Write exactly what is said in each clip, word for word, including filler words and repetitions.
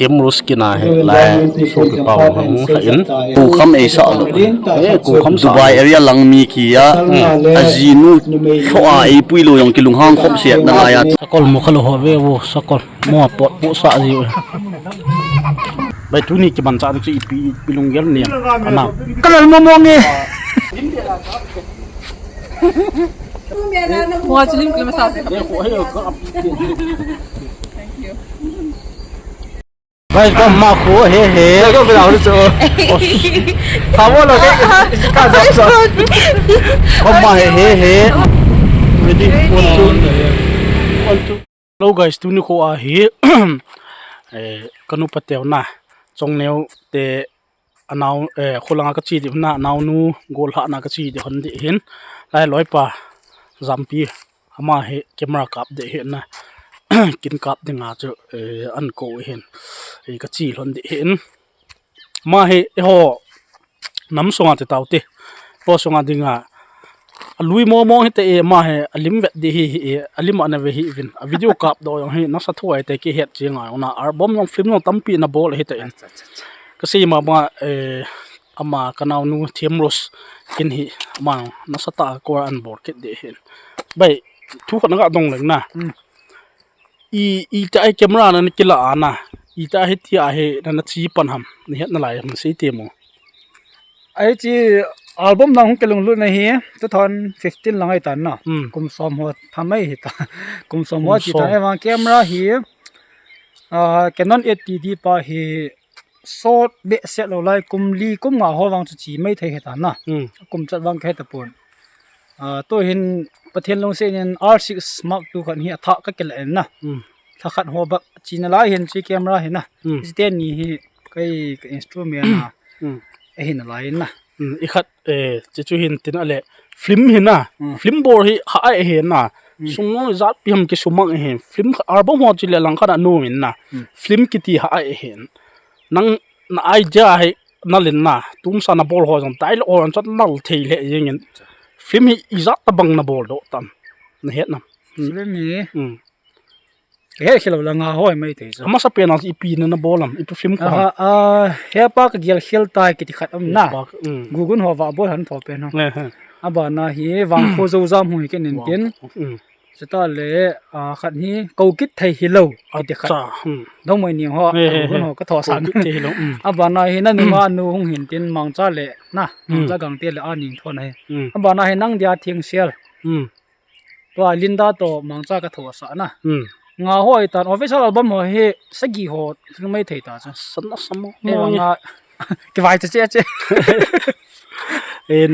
Emrus kina hi lai sopi pau hung kha in. Ku kham ei sa lo. Eh, ku kham sa. Dubai area lang mi kia. Hmm. Ajinu lhoa ei pui lo jong kilunghang khop siat na lai a. Sakol mo kha lo ho ve vo sakol. Mo pot po sa ji. Bai tuni kiman cha chu ipi, ipi lunggel ni. Ana. Kalal mo mo nge. Mo chilim kilim sa. Guys, kom ma khu he he. Kom ma he he he. Ready? One, two. One, two. Hello guys, tuni khu ahi. Eh, kanu pateu na. Chongneu te anau, eh, khulanga kachi di na, anaunu golhahna kachi di hon di hin. Lai loipa Zampi. Ama hi camera kap de hi na. Kin kap dinga chu, eh, an ko hin. Eh, kachi lhon de hin. Ama hi, eh, ho. Nam sunga te tau te. Ho sunga dinga. Alui mo mo hi te, eh, ama hi, alim vet de hi, hi, eh, alim ana ve hi vin. A video kap do jong hi, nasa thu ai te ki het chi ngai. Una album jong film jong tampi na bol hi te in. Kasei ma ma, eh, ama kanaunu Thiam Rose kin hi ama nasa ta ko an bol kit de hin. Bai, thu khat na ga dong leng na. Hmm. I, i ta ai camera na kila ana. I ta hi ti a hi na na chi pan ham. Ni het na lai ham sei te mo. Ai chi album na hung kelung lut na hi two thousand fifteen lang ai tan na. Hmm. Kum som ho thamai hi ta. Kum som ho chi ta. Kum som. Ai vang camera hi, ah, Canon eight D pa hi shot behseh lou lai, kum li, kum nga ho vang chu chi mai thei heta na. Hmm. Kum chat vang ka heta pon. Ah, tu hin Pathen lungset in R six Mark two khat hi athah ka kila en na. Hmm. Thakhat ho ba chi na lai hin chi camera hi na. Hmm. Chi te ni hi kai ka instrument na. Hmm. Ahi na lai na. Hmm. I khat, eh, chi chu hin tin ale film hi na. Hmm. Film bol hi ha ai hi na. Hmm. Sum no jat pi ham ki sumang hi. Film kha-, album ho chi le lang khat a nu min na. Hmm. Film kiti ha ai hi. Nang na idea hi na len na, tumsa na bol ho jong, dialogue ho jong chat nal thei le jeng in. Film hi ijat tabang na bol do tam. Na het nam. Hmm. Film hi. Hmm. He khelo la nga hoi mai te so. Amasa pen a ipi na na bol am, ipi film ko. Aha, ham. Ah, he pa ka gel khel tai kiti khat um na. He pa, hmm. Gugun ho va bol han tho pen ho. Eh, eh. Abana hi vang kho zo jam hu hi ke nin tin. Hmm. Chuta le, ah, khat hi, ko kit thei hi lo, kiti khat. Acha, hmm. Dong mai ni ho, he, he, he. Ko ka tho san. Ko kit thei hi lo, hmm. Abana hi na nunga nu hung hin tin mangcha le, na, hmm. Mangcha gang te le a ning tho na hi. Hmm. Abana hi nang dia thing sial. Hmm. Tua Linda to mangcha ka tho sa na. Hmm. Nga ho ai tan official album ho hi sagi ho thil mai thei ta cha. Sana samo. He nga. Kivai che che che. En,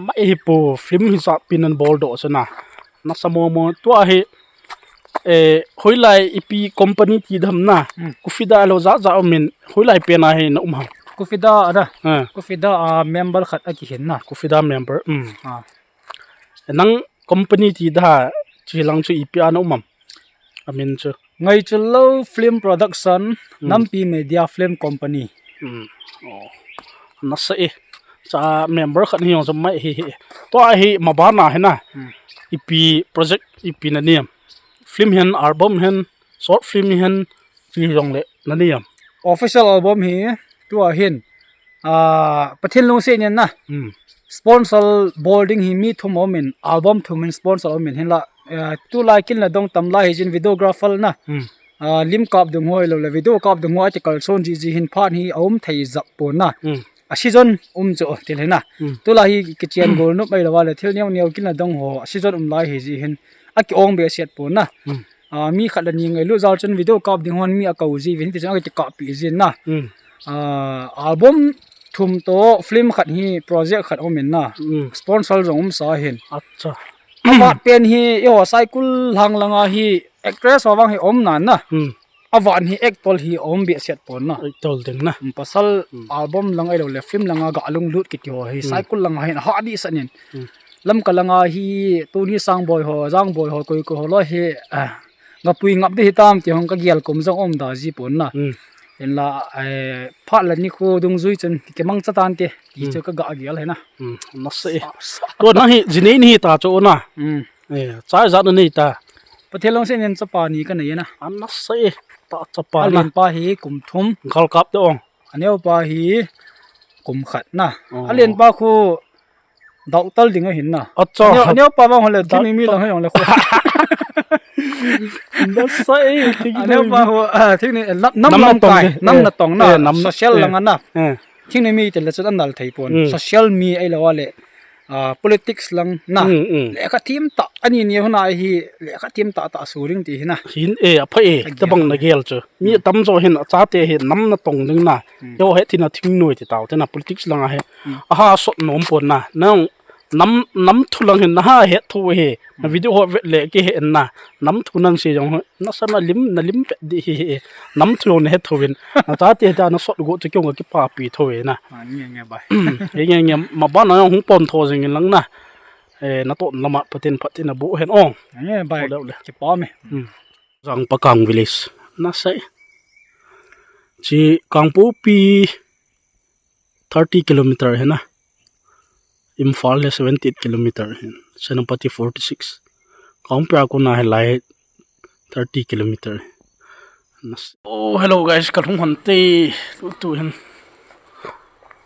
mai hi pu film hi sa pin an bol do sana. Nasa mo mo. Tua hi, eh, hoilai ipi company ti dam na. Hmm. Kufida lo ja ja min. Hoilai pen a hi na um ham. Kufida ada. Eh. Kufida a member khat a kihin na. Kufida member. Hmm. Ah. Nang company ti da chi lang chu ipi a na um am. Amin chu. Ngaichullo Film Production, hmm. Nampi Media Film Company. Hmm. Oh. Nasa e. Cha member khat hi jong cha mai hi hi. Tua hi mabana hi na. Hmm. Ipi project ipi na niam. Film hen, album hen, short film hen, chi jong le na niam. Official album hi, tua hin. Ah, Pathen lungset in na. Hmm. Sponsor bol ding hi mi thum um in, album thum in sponsor um in hin la. Eh, tulai kin la dong tam lai hi jin videographer na. Hmm. Ah, lim kap dung hoi lo le, video kap dung hoi a ti kal son ji ji hin phan hi a um thei jap pon na. Hmm. A season um chu, oh, til hin na. Hmm. Tulai hi kichian gol nup mai lo va le, thil neo neo kin la dong ho, a season um lai hi ji hin. A ki ong be siat pon na. Hmm. Ah, mi khat la ni ngailut jal chun video kap ding hon mi a kau ji vin ti chun a ki kap pi jin na. Hmm. Ah, album thum to film khat hi project khat um in na. Hmm. Sponsor jong um sa hin. Acha. Amat pen hi, yo, Saikul lang langa hi actress ho vang hi um na na. Hmm. Avan hi actor hi um be siat pon na. Actor ding na. Hmm, pasal hmm. Album lang ai lo le film langa ga lunglut kiti ho hi. Hmm. Saikul langa hin ha di sanin. Hmm. Lamka langa hi tuni Sangboi ho, Jangboi ho, koi koi ho lo hi, ah, ngapui ngap di hitam ti hong ka gial kum jong um da ji pon na. Hmm. Hin la, eh, phat la ni khu dungjui chun ki mangcha tan te. Ti hmm. Chu ka ga gial hi na. Hmm. Nasa e. Sa, sa. Tua nang hi, jinei ni hi ta chu na. Hmm. Eh, cha ja na nei ta. Pathen lungset in chapa ni kanei na. Ana sei, ta chapa na. Alen pa hi kum thum. Gal kap de ong. Aneo pa hi kum khat na. Oh. Alen pa khu doctor ding ahin na. Acha. Aneo, aneo pa bang hole, thing ni mi lang hoi ong le khu. Ana sei, thing ni. Aneo pa khu, ah, thing ni, nam, nam, nam na tong kai, nam na tong na. Eh, nam, social lang ana. Eh. Thing ni mi te le chun anal thei pon. Mm. Social mi ai lo le. Ah, politics lang na. Mm, mm. Lekha thim ta, ani ni huna hi, lekha thim ta ta suring ti hina. Hin e, apha e, tabang na gel chu. Mi tam jo hin, achate hi, nam na tong ding na. Mm. Yo he thina thing noi ti tau, te na politics lang a he. Mm. Aha sot nom pon na. Nang, nam, nam thu lang hin, na ha he thu he. Na video ho vet le ki he na. Nam thu nan si jong ho. Nasa na lim, na lim vet di hi hi. Nam thu na he thu vin. Nachate ta na sot go chu kyong kipapi thu ve na. Ah, nge, nge bai. Nge, nge, nge, ma ba na hung pon tho jing lang na. Eh, na to lama patin patin na bu hen ong. Nge bai. Ole, ole. Kipa me. Hmm. Jangpakang village. Nasei. Chi Kangpokpi thirty kilometer hena. Imphal le seventy eight kilometer hin. Senapati forty six. Kangpokpi a kona hilai thirty kilometer. Nas-, oh, hello guys, ka lhung hon te, tu, tu hin.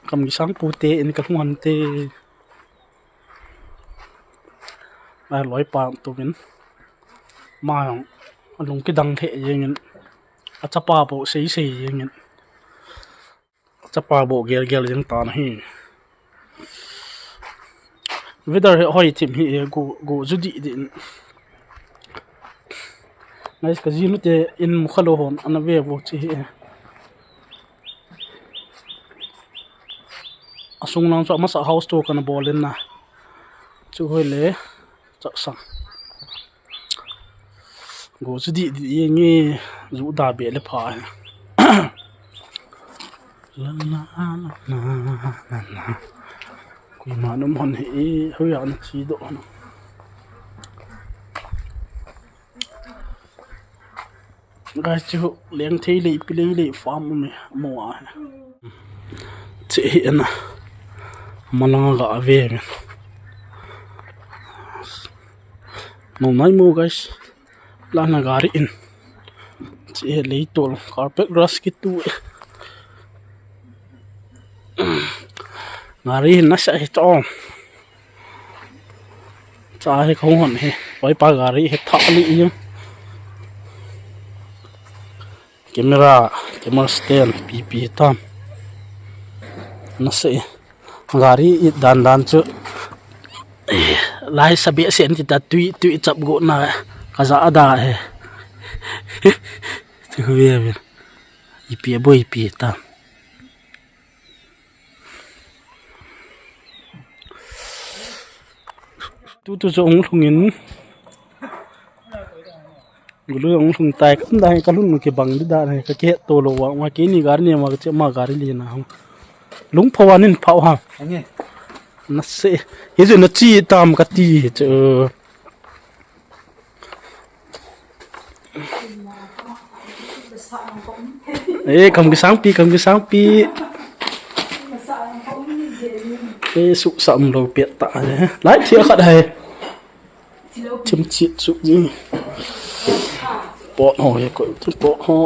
Kam kisang pu te, in ka lhung hon te. Ai, loi pa tu vin. Ma jong, alung kidang the jeng in. Achapa bou sei sei jeng in. Chapa bou gel gel jeng tan ahi. Weather hi hoi thim hi e, go, go ju di di. Guys, ka jinu te in mukha lou hon, ana ve bou chi hi e. Asung lang chu amasa house tour kana bol in na. Chu hoi le. Chak sang. Go chu di di nge ju da be le pha. La la la la la. Koima nom hon he, hoi a na chi do. Guys, chu leng thei le, pi le le farm mi mo a. Che hi na. Malanga ga ve mi. No nai mo, guys. Lana gari in. Che hi le tol carpet grass ki tu. Gari hin nasa hi to. Cha hi khong hon hi. Oi pa gari hi tha li i. Camera, camera stand, P P tam. Nasa i. Gari i dan dan chu. Lai sabe sen ti ta tui, tui chap go na. Ka ja da he. Chu ve ve. Ipi boi ipi tam. Tu tu chu ong lhung in. Gulu ong lhung tai kam dai ka lhun ki bang di da ne ka ke to lo wa ma ke ni gari ne ma che ma gari li na hung. Lung phawa nin phau ha. Ange. Na se. Hi chu na chi tam ka ti chu. Eh, kam kisang pi, kam kisang pi. Eh, su sa um lo pet ta. Lai thia khat hai. Chim chit su ni. Pot ho ye ko, pot ho.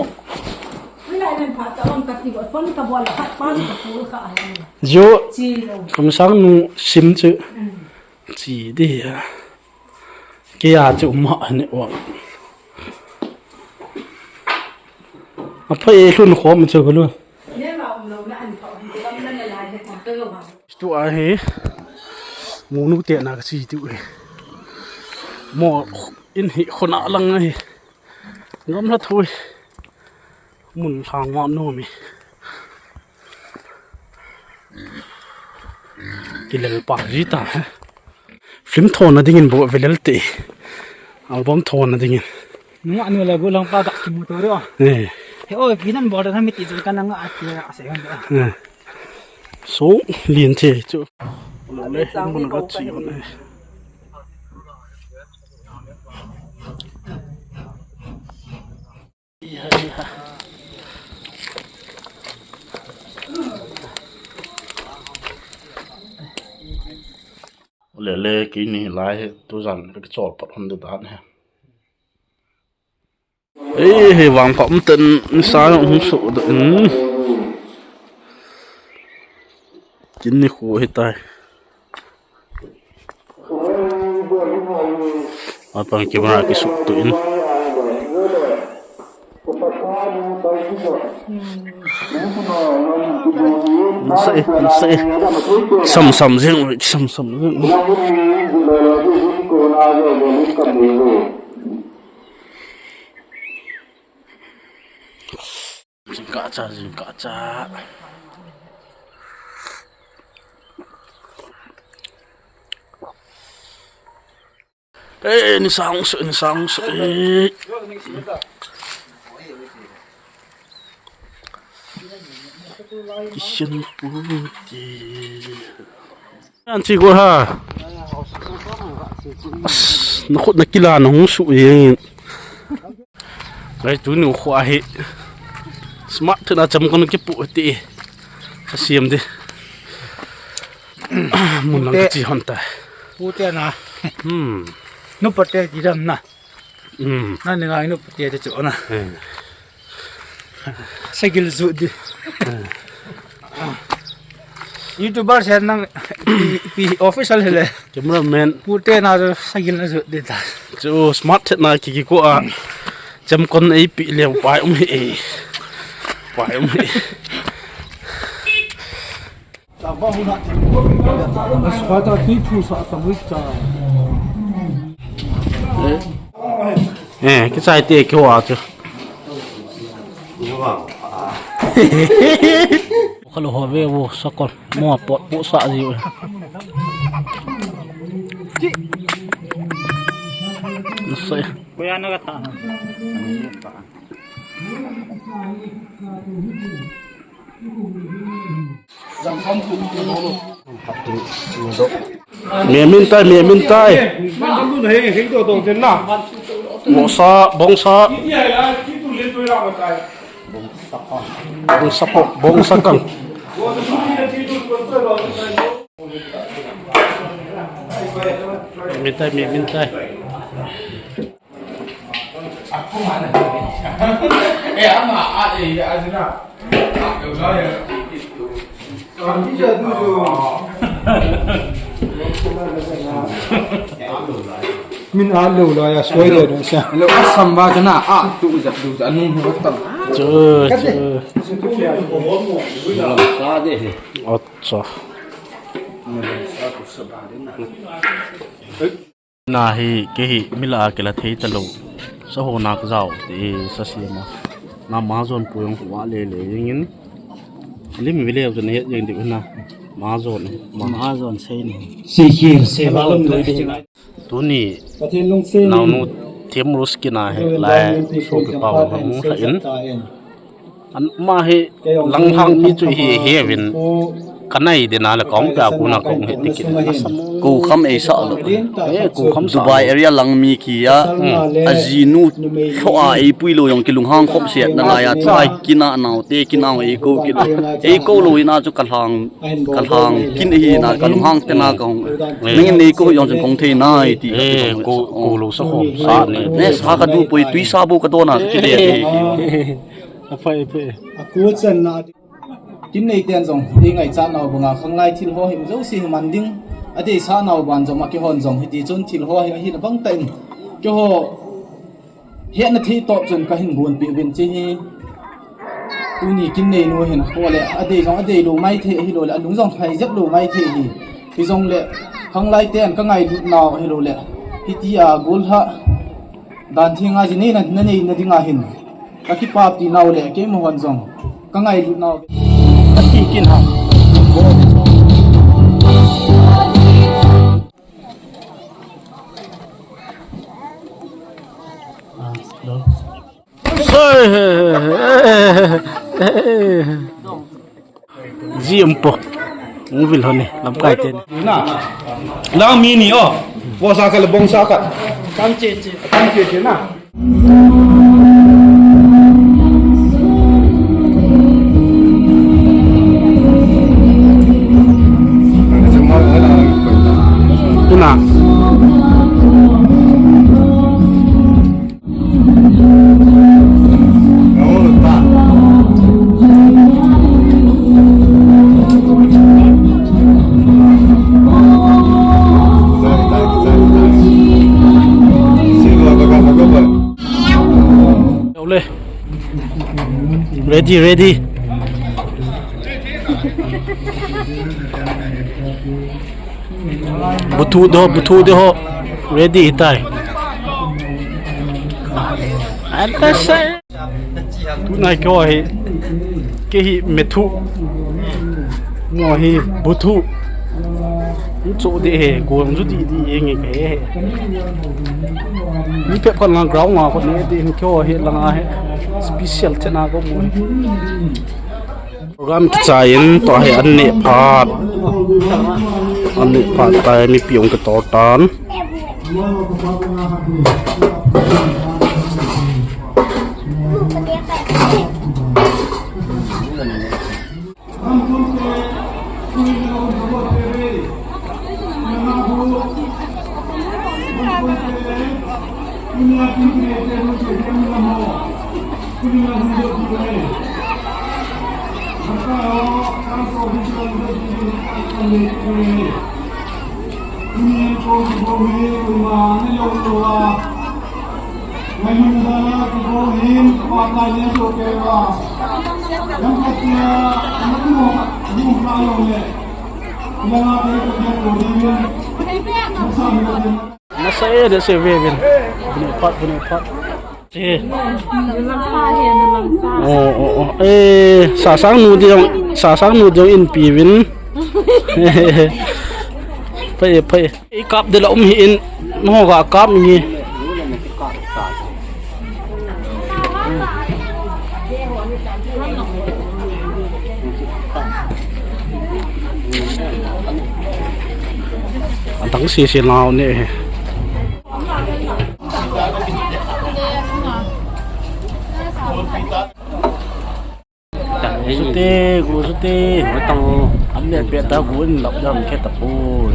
Jo. Kam sang nu sim chu. Chi di ya. Kia chu um ha ni wa. A phai e lhun khom chu ka lhun. Tu a hi munu te na ka chi tu e. Mo in hi khona lang hi. Ngam la thui. Mun lhang wa no mi. Kilel pa ji ta he. Film thona dingin bo velel te. Album thona dingin. Nunga nu le gulang pa dak kimu to ro. Eh. He oi, pinan bol na mi ti jun kana nga ati a se kan. Eh. So, lien the chu. Lo le, mun ga chi hon e. Lele, kini lai hi tujan ka chol pat hon de dan he. Ei, hei vang pha um ten nisa hung suh doh in. Kin nikho hitai. Apang camera kisuh tuh in. Nasa e, nasa e. Sam sam jeng, sam sam jeng. Jingkah cha, jingkah cha. Eh, nisa hung suh, nisa hung suh, eh. Kishen pu ti. An chi ko ha. As, na khut na kila na hung suh, eh. Gai tuni u khu ahi. Smart thena cham kon kipu ti. Ka siam di. Mun lang Pute. Ka chi hon ta. Pute na. Hmm. Nupa te ti dam na. Hmm. Na ni ngai nupa te te chu na. Hmm. Sagil ju di. Hmm. YouTuber sen nang pi, pi official hele. Cameraman. Pute na chu sagil na ju di ta. Chu smart thena ki ki ko a. Cham kon ei pi le pai um he. Pai um he. Eh, kichai te kyo a chu. Khalo ho ve vo sakol mo pot po sa ji. Sai. Kuya na ka ta. Memin tai, memin tai. Bongsa, bongsa. Bongsa po, bongsa kang. Memin tai, memin tai. Min a lo la ya soi le dong sa. Lo asam ba kana a tu ja tu ja nu ho ta. Chu, chu. Sa de he. Acha. Na hi, kei hi, mi lah a kila thei talou. Sa ho nak jao, ti sa siam a. Na mahajon pu jong hua le le jeng in. Lim vile jong het jeng diu na. Mahajon, mahajon sei ni. Sei khel, sei valom tu di. Tuni, Pathen lungset naonu Thim Rus kina hi lai, sopi pa hong hong sa in. An ma hi langhang mi chu hi he vin. Kanai dena le kong pia kuna kong he tikin. Ko kham ei sa lo. Eh, ko kham sa. Dubai area lang mi kia. Hmm. Ajinu lho a ei pui lo jong kilunghang khop siat na la ya. Chai kina nau te kinau ei ko kina. Ei ko lo ina chu kalhang. Kalhang kin hi na kalunghang tena kong. Nangin nei ko jong chun kong thei nai ti. Eh, ko, ko lo sa khom sa ni. Ne sa ka du poi tui sa bu ka dona ki de. Aphai, aphai. Aku chan na. Kin nei ten jong, dei ngai cha nau banga khanglai thil ho hi, jo si hi man ding. Adei sa nau ban jong, a kihon jong, hiti chun thil ho hi, ahi na bang ta in. Kiho, Hetna thei top chun kahin gonpeh uvin che hi. Tuni kin nei nu hin, ho le, adei jong, adei lo mai thei, ahi lo le, alung jong thai jep lo mai thei hi. Hi jong le, khanglai ten ka ngailut nau, ahi lo le. Hiti a, gol ha. Dan theng a ji nei na, na nei na ding a hin. Ka kipah ti nau le, keima hon jong. Ka ngailut nau. Ka ti kin ha. Ji umpo. Uvil hone, lamkai ten. Na. Lang mi ni o. Bo sa khat, bong sa khat. Kam che che. Kam che che na. Tuna. Ole. Ready, ready. Buthu de ho, buthu de ho. Ready tai. Anta se. Tunai keiho hi, kei hi methu. Mo hi buthu. Chu di he, gong chu di di he nge ke he. Mi pep kan lang ground ma ko ne di he keiho hi langa he. Special thena ko mo he. Program kichai in tua hi an neh phat. An neh phat tai mipi hung kitor tan. Nasa e de se ve vin. Bune phat, bune phat. Che. Langsa he, na langsa. Oh, oh, oh. Eh, sasang nu diong, sasang nu diong in pi vin. Pai, pai. I kap de la um hi in, no ga kap nge. Atang si si nau ne. Sute, gu sute. Matang. An le pe ta gu in lap jam khe ta poi.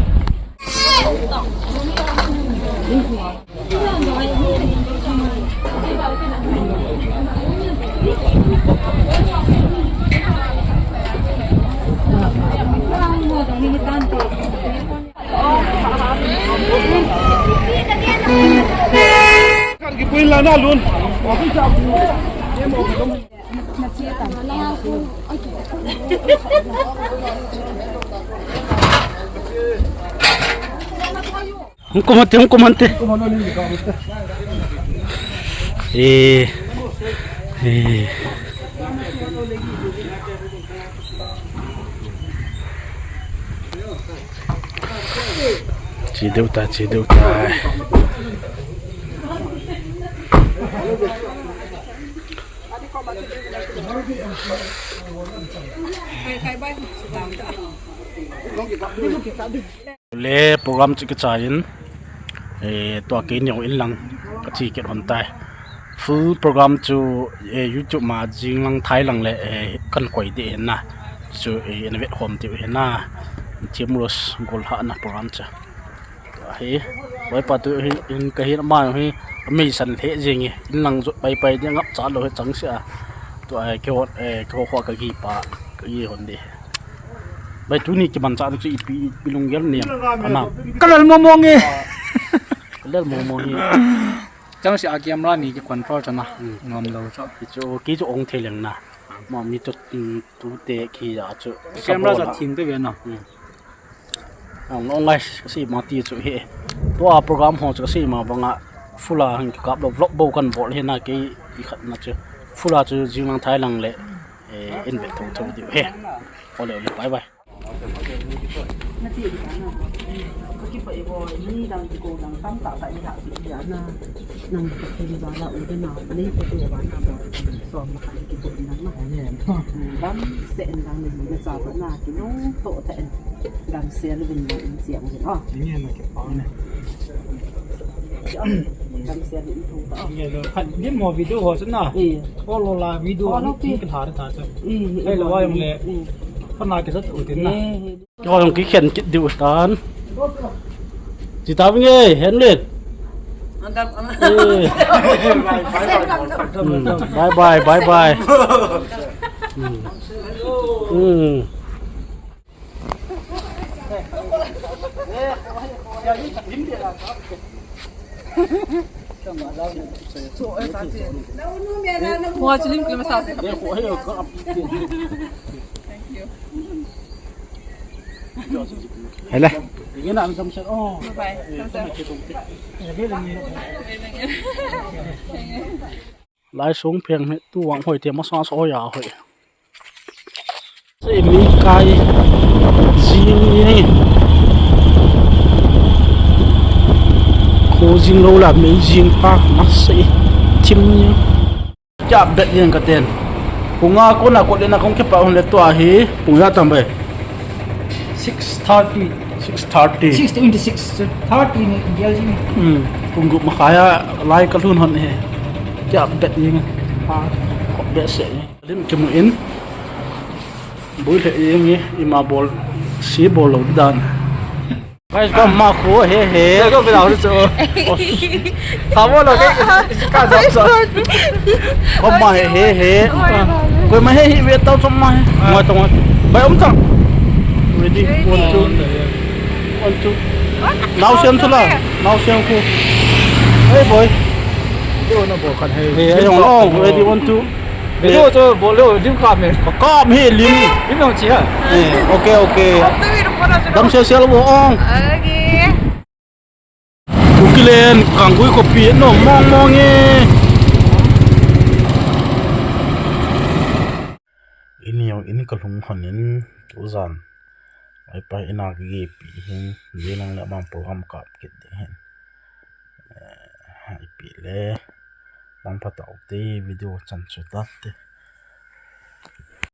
Kan kipui la na lun. Hung kum hante, hung kum hante. Eh. Eh. Che deu ta, che deu ta. Le program chu kichai in, eh, tua kei neo in lang ka che kit hon tai. Full program chu, eh, YouTube ma jing lang thai lang le, eh, kan koi de na. Chu, eh, in vet khom tiu hi na. Team Rose gol ha na program chu. Hi, Vaipa tu hi, in ka hi ma hi, amei san le jing in lang jot pai pai de ngap cha lo hi chang sia. Tua, eh, keiho, eh, keiho kho ka gi pa, ka gi hon de. Bai tuni kiman cha chu ipi, ipi lunggel ni ana. Ka lal momo nge. Ka lal momo hi. Chang si a camera ni ki control chana. Hmm. Ngam lo cha. Ki chu, ki chu ong thei leng na. Ma mi tu, mm, tu te ki ya chu. Camera cha thing te ve na. Hmm. Ang ong ngai si ma ti chu hi. Tua program ho chu si ma banga full a hang kap lo vlog bo kan bol hi na kei i khat na chu. Full a chu jing lang thai lang le. Eh, in ve tho tho diu he. Ole, ole, bye bye. Ni mo video ho chu na. Eh. Olo la video. Olo ni ki. Ki thar ta chu. Eh, eh, eh, lo wa yong le. Eh. Pana ki sat u tin na. Eh, eh. Ki wa yong ki khen kit diu tan. Chi ta nge, hen le. Adam, adam. Eh. Hmm, bye bye, bye bye. Hmm. Hmm. Hua chilim klim sa se. Thank you. Hele. Bye bye. Lai sung pheng hi tu wang hoi te masa so ya hoi. Sei mi kai jing ni. Kho jing lou la mi jing pa ma sei. Chim ni. Kya bet yen ka ten. Punga ko na ko le na kong ke pa hon le to ahi. Punga tam bai. Six thirty. Six thirty. Six twenty-six. So thirty ni India ji ni. Hmm. Kung gup ma khaya lai ka lhun hon he. Kya bet yen. Ha. Ko bet se. Lim kimu in. Bui le yen ni ima bol. Si bol lo dan. Guys, ko ma ko he he. Ko pe da ho chu. Tamo lo ke ka ja sa. Ko ma he he he. Ko ma he he ve tau chom ma he. Ngoi tong. Bai um chang. Ready. Ready. One, two. One, two. Now siam chu la. Now siam khu. Hey boy. Yo na bo kan he. Hey, hey, oh, oh, ready, one, two. Video chu bol leo, lim kap me. Ka kap he lim. Lim jong chi ha. Eh, okay, okay. Dam sel sel bo ong. Okay. Kukilen, Kanggui khopi nom mong mong e. Ini jong in ka lhung hon in, tujan. Ai pa ina ka gepi hin, je nang le bang program kap kit ding hin. Eh, ai pi le, bang pha tau te, video chan chu ta te.